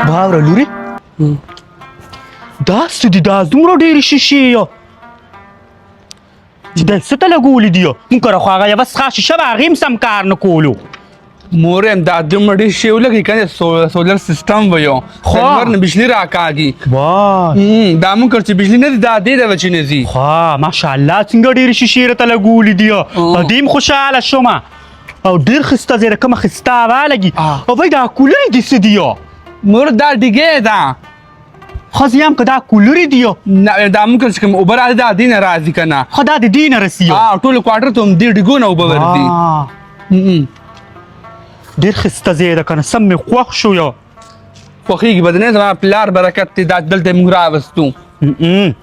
واوره لوري، دا څه دي؟ دا دومره ډېرې شیشې یو چې دا څه ته لګولې دي؟ مونږ کره خو هغه یوه څښه شیشه به هغې هم سم کار نه کولو. مور هم دا دومره ډېر شی ولګي کنه، سولر سیستم ویو، لمر نه بجلی راکاږي. وای، دا مونږ چې بجلی نه دي، دا دې د وچې نه ځي. خو ماشاءالله څنګه ډېرې شیشې راته لګولې دي، په دې هم خوشحاله شوم. او ډېر ښایسته ځای دی، کومه ښایسته هوا لګي. او بھای دا کولرې دي څه دي؟ مور دا ډیګې ده. ښځې هم که دا کولرې دي؟ نه، دا مونږ چې کوم اوبه راځي، دا دې نه راځي که نه. خو دا د دې نه رسي. ټولو کوارټر ته هم دې ډیګو نه اوبه ورځي. ډېر ښایسته ځای ده که نه، سم مې خوښ شو. یو خوښېږي به نه، زما پلار برکت دی، دا دلته مونږ راوستو.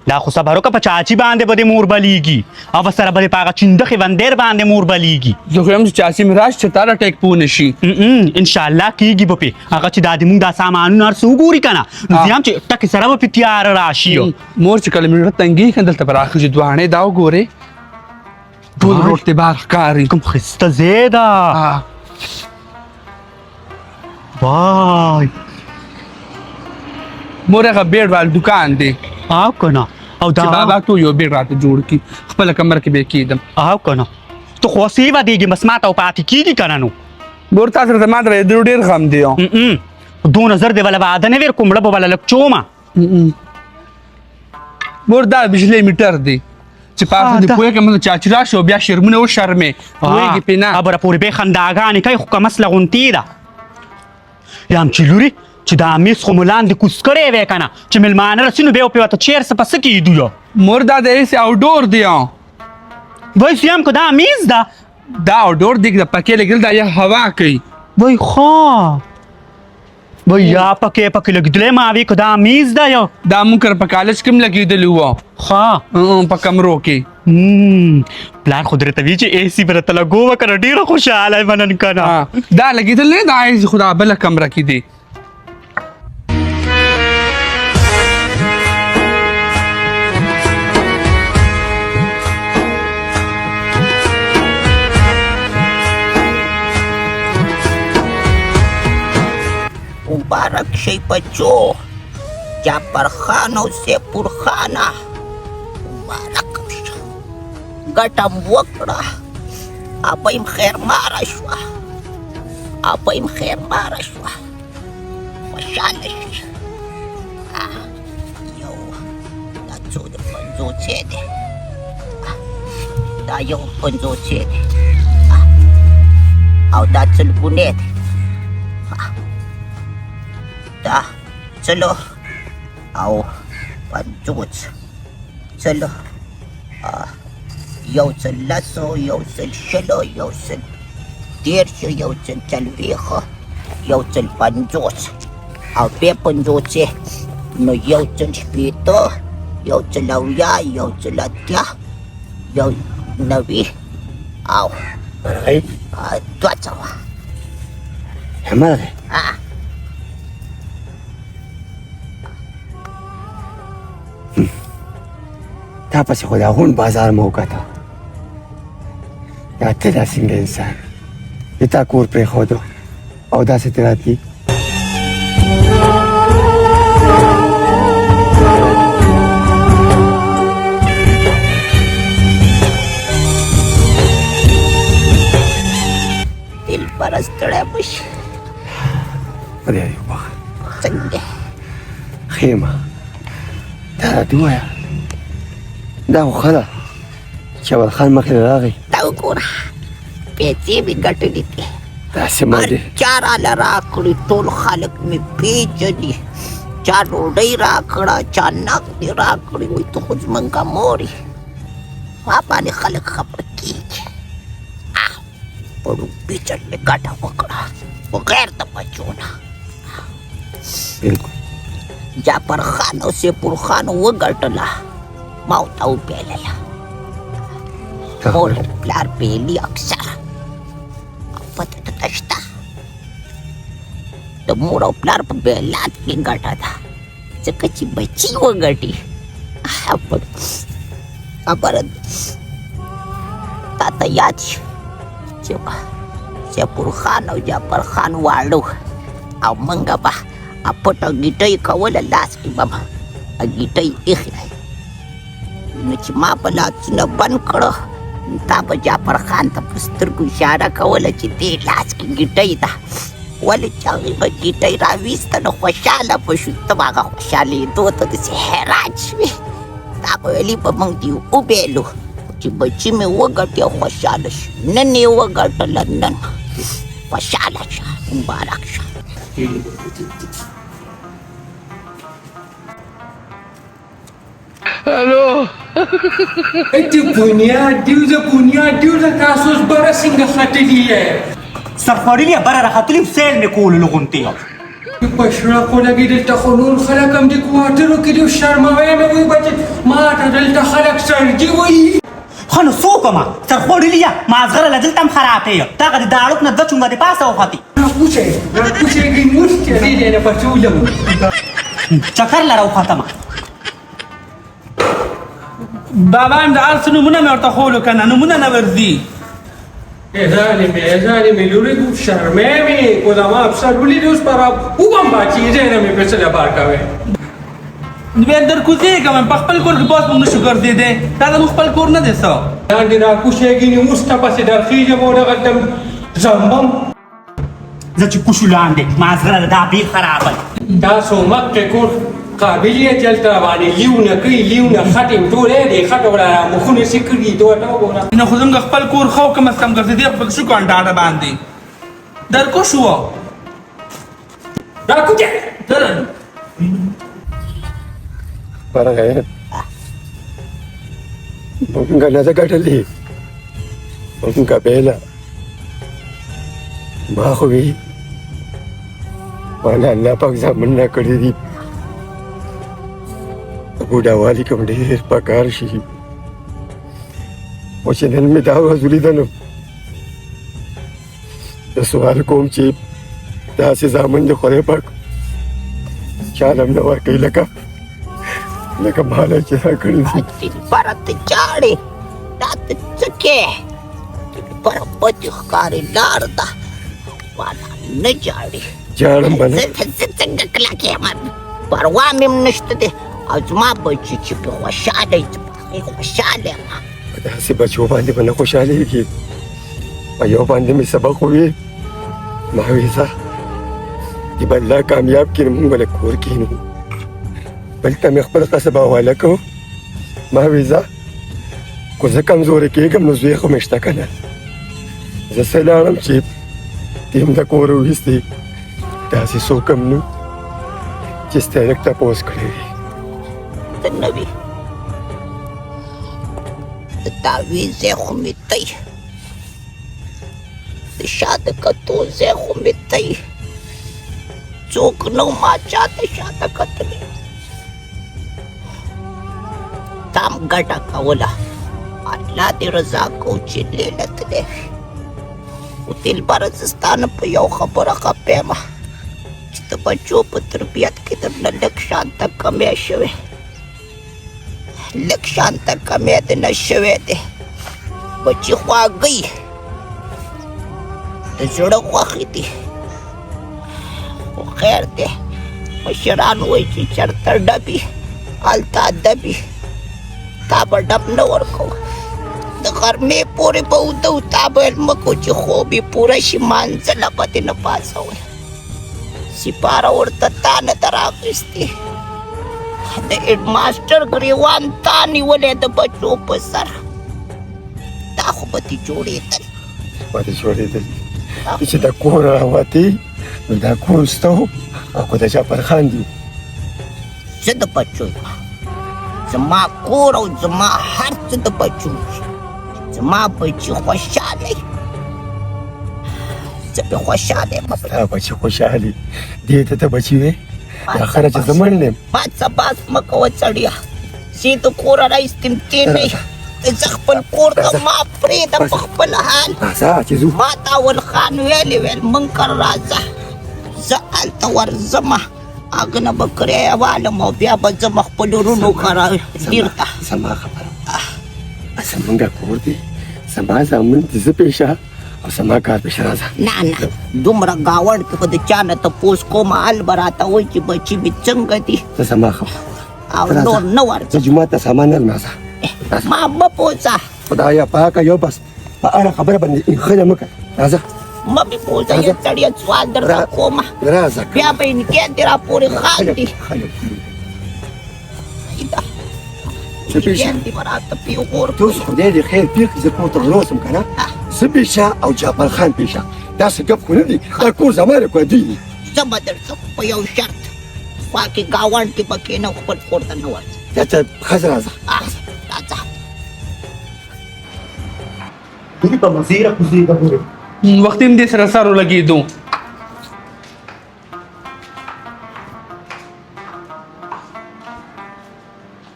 دا خو صبر وکړه، په چاچي باندې به دې مور بلیږي او به سره به دې په هغه چیندخې وندیر باندې مور بلیږي. زه خو یم چې چاچي مې راشي چې تا له ټیک پوه نه شي. انشاءالله کېږي به پې. هغه چې دا دې مونږ دا سامانونه هر څه وګوري که نه، نو زه یم چې ټکې سره به پې تیاره راشي. مور چې کله مې زړه تنګېږي که دلته به راخېژي، دواڼې دا وګورې، ټول روډ ته بار ښکاري. کوم ښایسته ځای ده. وای. مور هغه بیډ وال دکان دی. او که نه، او دا چې بابا ته یو بیډ راته جوړ کړي، خپله کمره کې به یې کېږدم. او که نه، ته خو هسې ودېږې، بس ما ته پاتې کېږي که نه. نو مور تا سره زما د ډېر ډېر غم دی. دونه زر دې وله واده نه ویر کوم، مړه به وله لږ چومه. مور دا بجلی میټر دی چې پاسه دې پوهېږم نو چاچي راشي او بیا شرمونه وشرمې، پوهېږي پې نه. خبره پورې بې خنداګانې کوي، خو که مسله غونتې ده. یام چې لوري چې دا میز خو مو لاندې کوز کړی وی که نه، چې مېلمانه رسي نو بیا پې ورته چیر څه په څه کېدو. یو مور دا د هسې اوډور دی. وایي سیام که دا میز ده؟ دا اوډور دی، د پکې لګېدل دا یې هوا کوي. وایي ښه، وایي یا پکې لګېدلی، ما وی که دا میز ده. یو دا مونږ کره په کالج کې هم لګېدلی وو. ښه. په کمرو کې. پلار خو درته وی چې ای سي به راته لګوه که نه، ډېره خوشحاله یم نن که نه. دا لګېدل نه، دا ای سي خو دا بله کمره کې دی. مبارک شي بچو، جعفر خان او سیپور خانه، مبارک شه، ګټه م وکړه. ابۍ م خیرماره شوه، ابۍ م خیرماره شوه، خوشحاله شي. یو دا څو د پنځوسې دی، دا یو پنځوسې دی او دا څلګونی دی، دا څلو او 50 څلو، یو څل لسو، یو څل شلو، یو څل 30، یو څل 40، یو څل 50 او بیا پنځوسې، نو یو څل 60، یو څل 70، یو څل 80، یو 90 او 200. هماغه. تا پسې خو دا غون بازار مو وکته، دا ته دا څنګه انسان د تا کور پرېښودو او داسې ته راتلي؟ دلبره ستړی مه شې. خدای دې وبخښه. څنګه؟ ښه یم. دا راته ووایه، دا خو ښه ده چې اول خان مخې ته راغی. دا وګوره، پیسې مې ګټلې دي. داسې ما هر دې چا راله راکړي، ټول خلک مې پېژني. چا ډوډۍ راکړه، چا نغدې راکړي، وایي ته خو زمونږ مور یې. ما باندې خلک خفه کېږي. په ړومبي ځل مې ګټه وکړه بغیر د بچو نه. بالکل. جعفر خان او سیپور خان وګټله، ما ورته وبېلله. مور او پلار بېلي اکثر، پته ته شته د مور او پلار په بېلات کې ګټه ده، ځکه چې بچي وګټي. خبره تا ته یاد شي چې سیپور خان او جعفر خان واړه وو او موږ به پټه ګیټۍ کوله، لاس کې به ګیټۍ ایښې. نو چې ما به لاسونه بند کړه، تا به جعفر خان ته په سترګو اشاره کوله چې دې لاس کې ګیټۍ ده. ولې چې هغې به ګیټۍ راویسته نو خوشحاله به شو، ته به هغه خوشحالېدو ته داسې حیران شوې. تا به ویلي به موږ دې وبېلو چې بچي مې وګټي او خوشحاله شي. نن یې وګټله، نن خوشحاله شه، مبارک شه. الو ته بنیاد دیوزه، بنیاد دیوزه، تاسو اوس بره څنګه ختلي یې؟ سرخوړلي بره راختلي، سیل مې کولو لغونتې. په شړقو لګي، دلته خو نور خلک هم دي کوارټرو کې دي، شرموی مې وایي بچې، ما ته دلته خلک سرجي وایي. ښه نو څه وکړم؟ سرخوړلي مازغره له دلته هم خرابې، دغه د داړوک نه دوه چونګه د پاسه وختې. راکوشئ، راکوشئ، ګینوس چې دې دی نه پچولم. چکر له راوختمه. بابا هم د هر څه نومونه مې ورته ښولو که نه، نومونه نه ورځي. ای ظالمې، ای ظالمې لورې، شرمې مې کو زما افسر ولید، اوس به را وبم باچي، ځای نه مې په څه له بار کوې. بیا در کوزېږم، په خپل کور کې باس موږ نشو ګرځېدی، دا زموږ خپل کور نه دی څه؟ لاندې راکوشېږي نو اوس ته پسې درخېږم او دغلته زمبم. زه چې کوشو لاندې مازغره دا بیل خرابه. تاسو مخکې کور قابل یې چې هلته باندې لیونه کوي، لیونه ختم ټول دی، خټه ولا مخونه څه کړي دوه ته وګوره. نو خو زموږ خپل کور ښه و، کم از کم ګرځېدی خو پکې شو کنډاړه باندې در کوشو. راکوچه. ورغی، مونږ نه ده ګټلې، مونږ بېله. ما خو وی ماله الله پاک زامن راکړي دي، په بوډاوالي کې هم ډېر پکار شي، خو چې نن مې دا ورځ ولیده نو زه سوال کوم چې داسې زامن د خدای پاک چا له هم نه ورکوي لکه ماله چې راکړي دي. دلبره ته جاړې، دا ته څه کې؟ دلبره بدې ښکارې، لار ده والا نه جاړې. جاړم به نه. زه څنګه کلک یم، پروا مې هم نشته دی، او زما بچي چې پرې خوشحاله وي، زه په هغې خوشحاله یم. په داسې بچو باندې به نه خوشحالېږي. په یو باندې مې سبق ووي، ما وې ځه چې به الله کامیاب کړي، موږ به له کور کښېنو. بل ته مې خپل قصب حواله کړو، ما وې ځه که زه کمزوری کېږم نو زوی خو مې شته که نه. زه څه لاړم چې دې هم د کوره وویستې، داسې څوک هم نه چې سترګ تپوس کړی وي. ته نه وي د تاویز ځای خو مې دی، د شا د کتو ځای خو مې دی، څوک نه ما چاته شاته کتلی. تا هم ګټه کوله، الله دې رضا کو چې لیله تللی. خو دلبره زه ستا نه په یو خبره خفه یم چې د بچو په تربیت کې درنه لږ شانته کمی شوی، لږ شانته کمی د نه شوی دی. بچي خواږه د زړه خوښې دي، خو خیر دی. مشران وایي چې چېرته ډبي هلته ادبي، تا به ډب نه ورکوه. د غرمې پورې به وده و، تا به ویل مه کوه چې خوب یې پوره شي، مانځه له به دې نه پاڅول. سپاره ورته تا نه ده راخیستې، د هډماسټر ګریوان تا نیولی د بچو په سر، دا خو به دې جوړېدل. به دې جوړېدل چې د کوره راوتې نو دا کور ستا و او که د جعفر خان دی؟ زه د بچو یم، زما کور او زما هر څه د بچو، زما بچي خوشحاله وي، زه پرې خوشحاله یم. ستا بچي خوشحالي دې ته ته بچي وې اخره چې زه مړ نه یم. ما څه باس مه کوه سړیه، زه د کوره راایستم تې نه یم، زه خپل کور ته ما پرېږده په خپل حال. راځه چې ځو. ما ته اول خان ویلي، ویل مونږ کره راځه، زه هلته ورځمه، هغه نه به کرایه والم او بیا به ځم خپلو وروڼو کره بیرته. زما خبره، زمونږ کور دی، زما زامن دي، زه پېښه او زما کار پېښه، راځه. نه نه، دومره ګاونډ کې خو د چا نه تپوس کوم، هل به راته وایي چې بچي مې څنګه دي. ته زما خبره او نور نه ورځم. زه جومات ته سامان نه راځه. ما مه پوزه. خدایا پاکه، یو بس په اړه خبره باندې ښځه مه کوه، راځه. مه مې پوزه، یو سړیه سوال درته کومه. راځه. بیا به یې نکې دې راپورې خاندي. څه پېښه؟ دې به راته پیغور. ته اوس خدای دې خیر پېښ، زه کور ته ورسم که نه؟ څه پېښه او جعفر خان پېښه؟ داسې ګپ خو نه دی، دا کور زما دی که دوی؟ زه به درځم په یو شرط، خوا کې ګاونډ کې به کښېنم، خپل کور ته نه ورځم. دا ته ښځه، راځه. راځه. دوی په مزې را کوزېږه ګورې. وختي هم دې سره سر ولګېدو.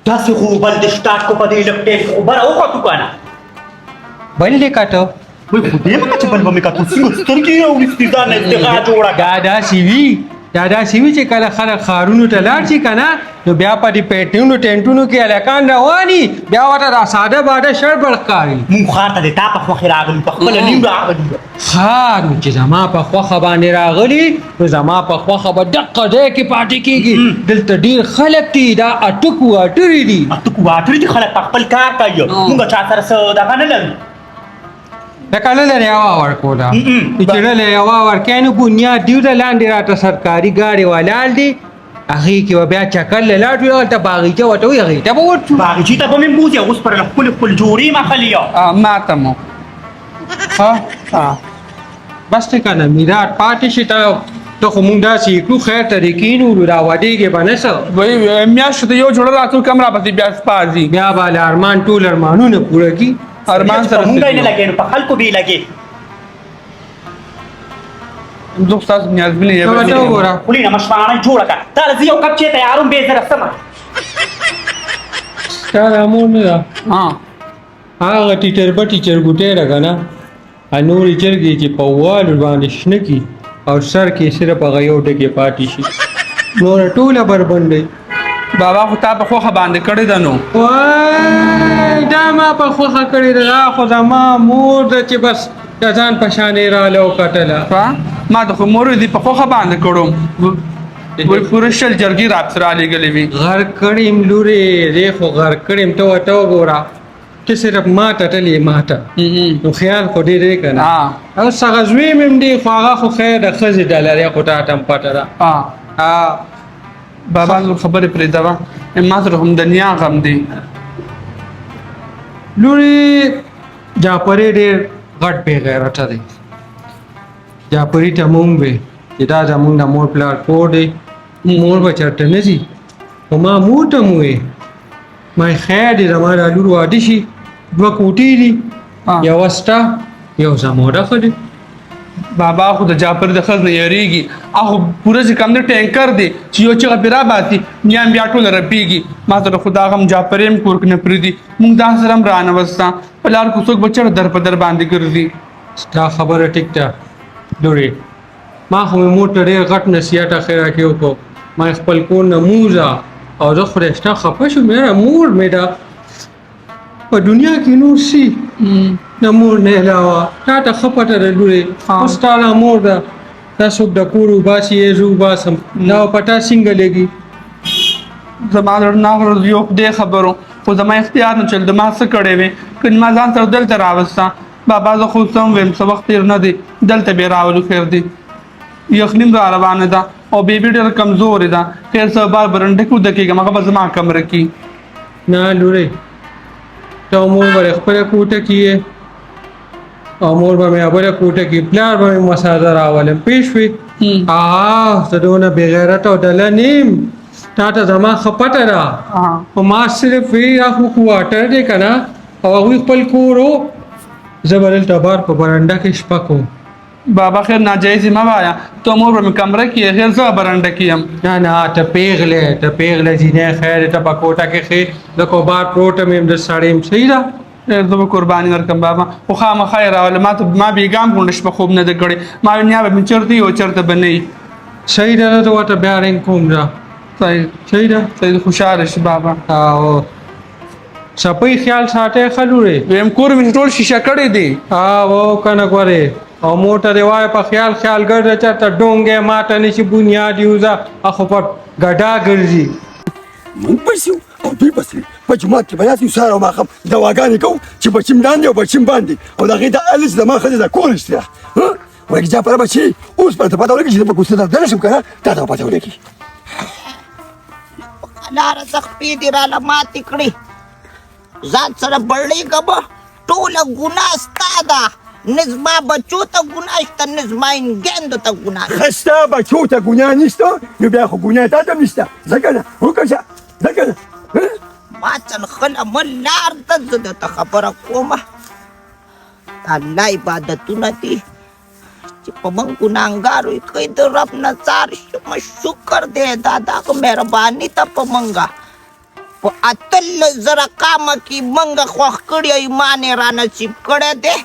داسې غوبل دې سټارټ کو په دې لږ ټایم کې، خو بره وختو که نه؟ بل دې کاته. وای خدای مه کړه چې بل به مې کتو، څنګه سترګې یې راویستې، ځان نه استغا جوړه کړه. دا داسې وي، دا داسې وي چې کله خلک ښارونو ته لاړ شي که نه، نو بیا په دې پیټونو ټینټونو کې هلکان رواني، بیا ورته دا ساده باده شړبړ ښکاري. مونږ ښار ته د تا په خوښې راغلو، په خپله نیم راغلو. ښه، نو چې زما په خوښه باندې راغلي، نو زما په خوښه به دقه ځای کې پاتې کېږي. دلته ډېر خلک دي، دا اټکو اټري دي. اټکو اټري دي، خلک په خپل کار کوي، مونږ چا سره څه دغه نه لرو. لکه ډله یوه ورکوله چې ډله یوه ورکوي، نو بنیاد دیو د لاندې راته سرکاري ګاډي ولاړ دي، هغې کې به بیا چکر له لاړ شو، هلته باغیچه ورته وایي، هغې ته به ورشو. باغیچې ته به مې بوځي، اوس پر ښکلې ښکلې جوړې مه خلي. ما ته مو ښه بس دی که نه، میرات پاتې شي. ته ته خو مونږ داسې یې کړو، خیر ته دې کښېنولو، را ودېږې به نه څه. وایي میاشتو ته یو جوړه راتلو، کم راپسې بیا سپارځي. بیا به له ارمان ټول ارمانونه پوره کړي. ارمان سره مونږ یې نه لګې، نو په خلکو به یې لګې. زه خو ستاسو نیازبینه یم. ته ورته وګوره. خولې نه مشواڼۍ جوړه کړه، تا له زه یو کپ چای تیاروم، بیا یې زه رسمه. ستا دا مور نه ده؟ هغه ټیټر بټي چرګوټی ده که نه، نورې چرګې چې په والو باندې شنه کړي او سر کې صرف هغه یو ټکی پاتې شي، نوره ټوله بربنډوي. بابا خو تا په خوښه باندې کړې ده نو. وای، دا ما په خوښه کړې ده؟ دا خو زما مور ده چې بس د ځان په شان یې راله وکتله. ما ته خو مور دې په خوښه باندې کړو، وایي پوره 20 جرګې راپسې رالېږلې وي. غرق کړې یم لورې، دی خو غرق کړې یم. ته ورته وګوره، ته صرف ما ته تلې، ما ته نو خیال خو ډېر دی که نه؟ اوس هغه زوی مې هم دی، خو هغه خو خیر د ښځې ډله دی، خو تا ته هم پته ده. بابا نور خبرې پرېږده، وه ما سره هم د نیا غم دی. لورې، جاپري ډېر غټ بې غیرته دی. جاپري ته مونږ وې چې دا زمونږ د مور پلار کور دی، مور به چېرته نه ځي، خو ما مور ته هم وویل، ما خیر دی، زما دا لور واده شي، دوه کوټې دي، یوه ستا یو زما ده، ښه دی. بابا خو د جعفر د ښځې نه یریږي، هغه پوره چې کوم دی ټینکر دی چې یو چغه پرې راباسي، نیا هم بیا ټوله رپېږي. ما ته د خدا غم، جعفر یې هم کور کې نه پرېږدي، مونږ دا سره هم رانه وسته، په لار کې څوک به چېرته در په در باندې ګرځي. ستا خبره ټیک ده لورې، ما خو مې مور ته ډېر غټ نصیحت اخره کې وکړو، ما یې خپل کور نه موزه، او زه خدای شته خفه شوم، یاره مور مې ده په دنیا کې نور څه د مور نه علاوه. تا ته ښه پته ده لورې، اوس ستا دا مور ده، دا څوک د کور وباسي یې زه وباسم، دا به په تا څنګه لګي؟ زما زړه نه غرض یو خدای خبرو، خو زما اختیار نه چلده، ما څه کړی وی که ما ځان سره دلته راوسته. بابا زه خو څه ویم، څه وخت تېر نه دی، دلته به یې راولو، خیر دی. یخني هم را روانه ده او بیبي ډېره کمزورې ده، خیر څه بار برنډه کې وده کېږم، هغه به زما کمره کړي. نه لورې، ته او مور به خپله کوټه کې یې او مور به مې بله کوټه کې، پلار به مې مساله راولم، پوه شوې؟ زه دونه بېغیرته او ډله نه یم، تا ته زما ښه پته ده. خو ما صرف ویلي دا خو کوارټر دی که نه، او هغوی خپل کور و، زه به دلته بار په برنډه کې شپه کوم. بابا خیر ناجایز مه وایه، ته مور به مې کمره کې یې، خیر زه به برنډه کې یم. نه نه، ته پېغلې، ته پېغلې جینۍ، خیر ته په کوټه کې ښې، زه خو بار پروت یم، زه سړی یم، صحیح ده؟ خیر زه به قرباني ورکړم بابا، خو خامخا یې راوله. ما ته ما بېګام غونډه شپه خوب نه ده کړې، ما ویل نیا به مې چېرته وي او چېرته به نه وي. صحیح ده، زه ورته بیا رنګ کوم. ده صحیح، صحیح ده، صحیح، خوشحاله شي بابا. او سپۍ خیال ساتې ښه لورې. ویم کور مې ټول شیشه کړی دی. او که نه ګورې، او مور ته دې وایه په خیال خیال ګرځه، چېرته ډونګی ماته نه شي، بنیاد یې وځه، خو په ګډا ګرځي. موږ پسې یو او دوی پسې په جومات کې به ناست یو، سهار او ماښام دواګانې کوو چې بچیم لاندې او بچیم باندې، او د هغې دا هلې چې زما ښځې دا کور نشته. وایي جعفره بچي اوس به درته پته ولګي چې زه په کوڅه درته نه شم که نه، تا ته به پته ولګي. لاره زه خپې دې راله ماتې کړې، ځان سره بړېږه به. ټوله ګناه ستا ده، نه زما بچو ته ګناه شته، نه زما انګیندو ته ګناه شته. ښه، ستا بچو ته ګناه نشته، نو بیا خو ګناه تا ته هم نشته، ځکه نه وکړه شه، ځکه نه. ما څنخله مه لار ده، زه درته خبره کومه. د الله عبادتونه دي چې په موږ ګناهګارو یې کوي، د رب نه ځار شم، شکر دی دا د هغه مهرباني ده په موږ. په 18,000 قامه کې موږ خوښ کړي او ایمان یې را نصیب کړی دی،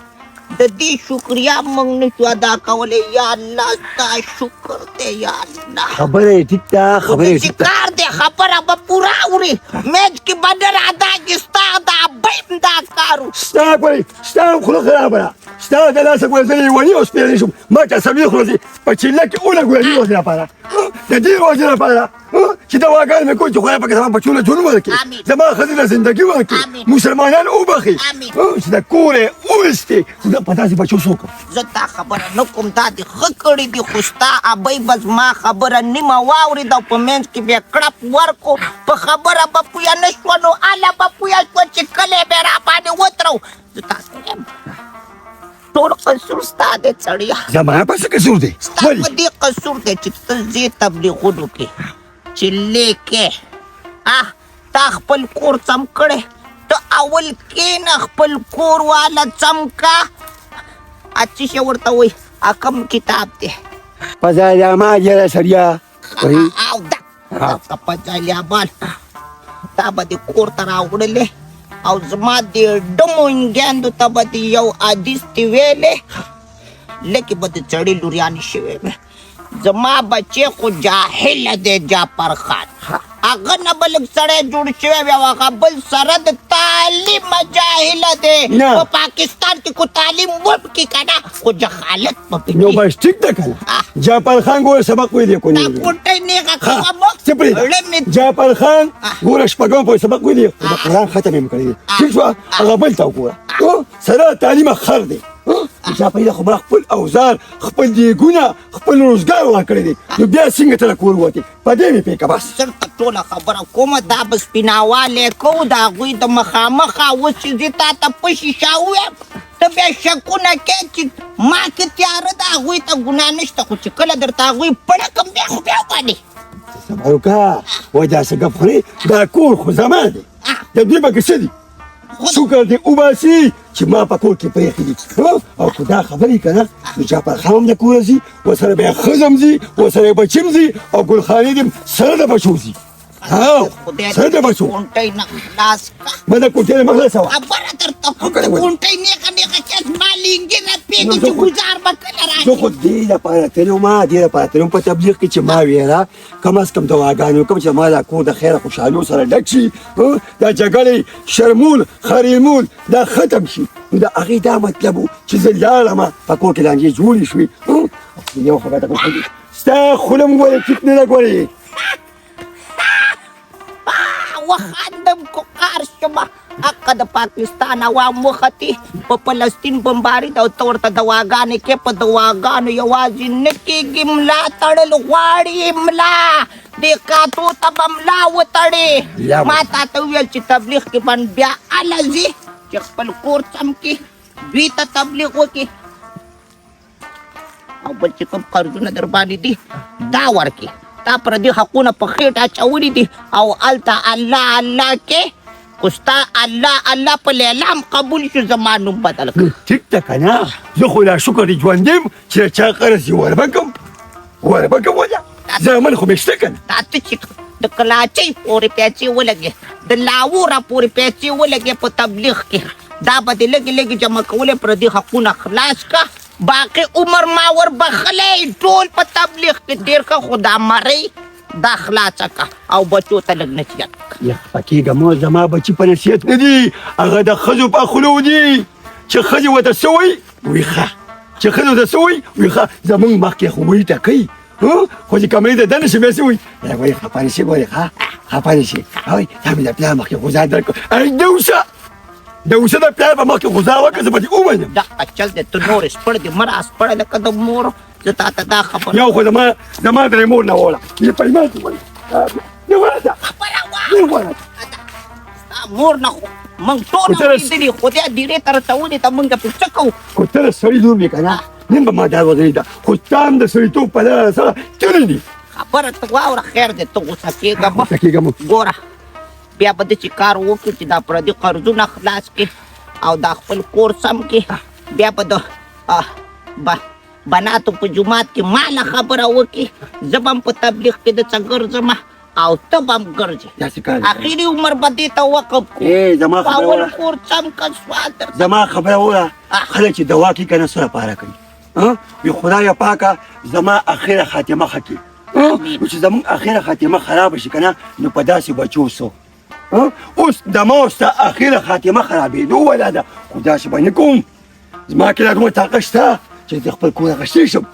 د دې شکریا موږ نه شو ادا کولی. یا الله ستا شکر دی، یا الله. خبره یې ټیک ده، خبره یې چې ټیک ده. کار دی، خبره به پوره اوري، میچ کې به نه را ادا کړي، ستا د ابۍ هم دا کار و. ستا ګورې، ستا هم خوله خرابه ده، ستا د لاسه ګورې زه لیونی او سپېرې شوم. ما ته 40 ورځې په چیله کې ولګولې، دې ورځې لپاره، د دې ورځې لپاره چې دواګانې مې کول چې خدای پاک زما بچو له ژوند ورکړي، زما ښځې له زندګي ورکړي، مسلمانان وبخښي، چې د کور یې وویستې، زه په داسې بچو څه وکړم؟ زه تا خبره نه کوم، دا دې ښه کړي دي، خو ستا ابۍ به زما خبره نیمه واورېده او په منځ کې به یې کړپ ورکړو، په خبره به پوهه نه شوه، نو هله به پوهه شوه چې کلی به یې راباندې وترو. زه تاسو وایم ټول قصور ستا دی سړیه. زما په څه قصور دی؟ ستا په دې قصور دی چې ته ځې تبلیغونو کې چې لیکې، تا خپل کور سم کړی، ته اول کښېنه خپل کور واله سم کا. څه شی ورته وایي، کوم کتاب دی؟ فضایل اعمال یاره سړیه. او دا فضایل اعمال دا به دې کور ته راوړلې او زما دې ډمو انګیندو ته به دې یو حدیث دې ویلې، لکې به د سړي لوریانې شوې وې. زما بچی خو جاهل دی جعفر خان، هغه نه به لږ سړی جوړ شوی وي، او هغه بل سره د تعلیم جاهل دی. په پاکستان کې کو تعلیم وکړي که نه، خو جهالت به پکې. نو بس ټیک ده که نه، جعفر خان ګوره سبق ویلی کو نه؟ دا کوټۍ نېغه کوه مو. څه پرېږده، جعفر خان ګوره شپږم پورې سبق ویلی، خو د قرآن ختم یې هم کړی دی، ټیک شوه؟ هغه بل ته وګوره، سره تعلیمه خر دی. جعفر خو ما خپل اوزار، خپل دیګونه، خپل روزګار ورکړی دی، نو بیا څنګه ته له کور ووتې؟ په دې مې پرېږده بس. زه ته ټوله خبره کومه، دا به سپیناوالی کوو د هغوی د مخامخه اوس چې زه تا ته په شیشه ووایم، ته بیا شکونه کوې چې ما کې تیاره ده، هغوی ته ګناه نشته، خو چې کله درته هغوی پړه کړم بیا خو بیا وبانې. صبر وکړه، وایي دا څه ګپ خورې، دا کور خو زما دی، د دوی به کې څه دي؟ شکر دې وباسي چې ما په کور کې پرېښي دي. او که دا خبرې که نه، نو جعفر خان هم د کوره ځي، ورسره به یې ښځه هم ځي، ورسره یې بچي هم ځي، او ګلخانې دې هم سره د بچو ځي. سره د بچو. کونټۍ نه خلاص کړه. ما د کونټۍ نه مه خلاصوه. خبره درته کوم، کونټۍ نېغه نېغه چې زما لینګي رپېږي چې ګوزار به کله راشي. زه خو دې لپاره تللی وم، دې لپاره تللی وم په تبلیغ کې چې ما ویله کم از کم دواګانې وکړم چې ما دا کور د خیره خوشحالو سره ډک شي، دا جګړې شرمول خریمول دا ختم شي. نو د هغې دا مطلب و چې زه لاړم، په کور کې لانجې جوړې شوې. یو خبره ته کوم، ستا خوله مې ګورې ټیک نه ده ګورې. وخاندم کو قار شم، حقه د پاکستان عوام وختي په فلسطین بمباري ده، او ته ورته دواګانې کې، په دواګانو یوازې نه کېږي، ملا تړل غواړي، ملا دې کاتو ته به ملا وتړي. ما تا ته وویل چې تبلیغ کې به بیا هله ځي چې خپل کور سم کړي، دوی ته تبلیغ وکړي، او بل چې کوم قرضونه در باندې دي دا ورکړي. تا پردي حقونه په خېټه اچولي دي، او هلته الله الله کې، خو ستا الله الله په لیلام قبول شو، زما نوم بدل کړه. ټیک ده که نه، زه خو لا شکر دی ژوندی یم چې د چا قرض یې وربه کړم، وربه کړم، وله زامن خو مې شته که نه. دا ته چې د کلاچۍ پورې پیسې ولګې، د لاهوره پورې پیسې ولګې په تبلیغ کې، دا به دې لږې لږې جمع کولې، پردي حقونه خلاص کړه، باقي عمر ما ور بخښلی ټول په تبلیغ کې تېر کړه. خو دا مرۍ دا خلاصه که او بچو ته لږ نصیحت وکړه. یا خفه کېږه مه، زما بچي په نصیحت نه دي، هغه د ښځو په خولو دي. چې ښځې ورته څه وایي وایي ښه، چې ښځې ورته څه وایي وایي ښه. زموږ مخکې خو وایي ټکوي، خو چې کمرې ته دننه شي بیا څه وایي؟ وایي خفه نه شي، ګورې ښه خفه نه شي. وایي تا مې د پلار مخکې غوځار درکړ. ای د اوسه د اوسه د پلار په مخکې غوځار وکړه، زه به دې ومنم. دقه چل دی، ته نورې سپړ دې مه راسپړه لکه د مور. زه تا ته دا خبره یو خو زما درې مور نه وړه یې په ایمان کې وایي نه وړه خبره نه واوره. وړه. ستا مور نه خو موږ ټول اورېدلي، خو دې هدیرې ته رسولې ته موږ پرې څه کوو؟ خو ته د سړي لور مې که نه، نن به ما دا وغږېده، خو ستا هم د سړیتوب په لاره سره تللی دي. خبره ته واوره، خیر دی، ته غوسه کېږه مه. غوسه کېږه مه. ګوره بیا به داسې کار وکړو چې دا پردي قرضونه خلاص کړي او دا خپل کور سم کړي. بیا به د بناتو په جومات کې ماله خبره وکړي، زه به هم په تبلیغ کې د څه ګرځم او ته به هم ګرځې. داسې کار دی. اخري عمر به دې ته وقف کړو. ای زما خبره اول وره. کور سم که سوال درته. زما خبره وره. خلک چې دوا کوي که نه څه لپاره کوي؟ وي خدایه پاکه زما اخره خاتمه ښه کړي. نو چې زموږ اخره خاتمه خرابه شي که نه، نو په داسې بچو څه؟ اوس د ما او ستا اخره خاتمه خرابېدو ولا ده، خو داسې به نه کوم. زما کې دا دومره طاقت شته چې زه خپل کور اخیستی شم.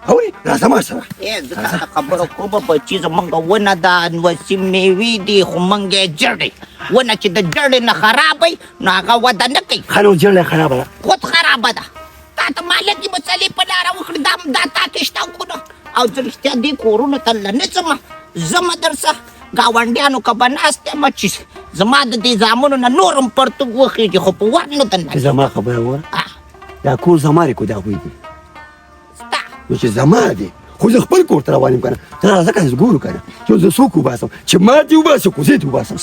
اوري راځه ما سره. ای زه تا ته خبره کوم بچي، زمونږ ونه ده نوسي مېوې دي، خو مونږ یې جرړې ونه چې د جرړې نه خرابه وي نو هغه وده نه کوي. ښه نو جرړه خرابه ده؟ خود خرابه ده. تا ته مالک مسلې په لاره وکړي، دا تا کې شته که نه؟ او زه رښتیا دې کورونو ته له نه ځمه، ځمه درسه ګاونډیانو که به ناست یم چې زما د دې زامنو نه نور هم پرتوګ وخېږي، خو په ور نه دننه. زما خبره وره، دا کور زما دی که د هغوی دی؟ ستا. نو چې زما دی خو زه خپل کور ته روان یم که نه، ته راځه که نه ګورو که نه چې زه څوک وباسم، چې ما دې وباسي کوزې دې وباسم.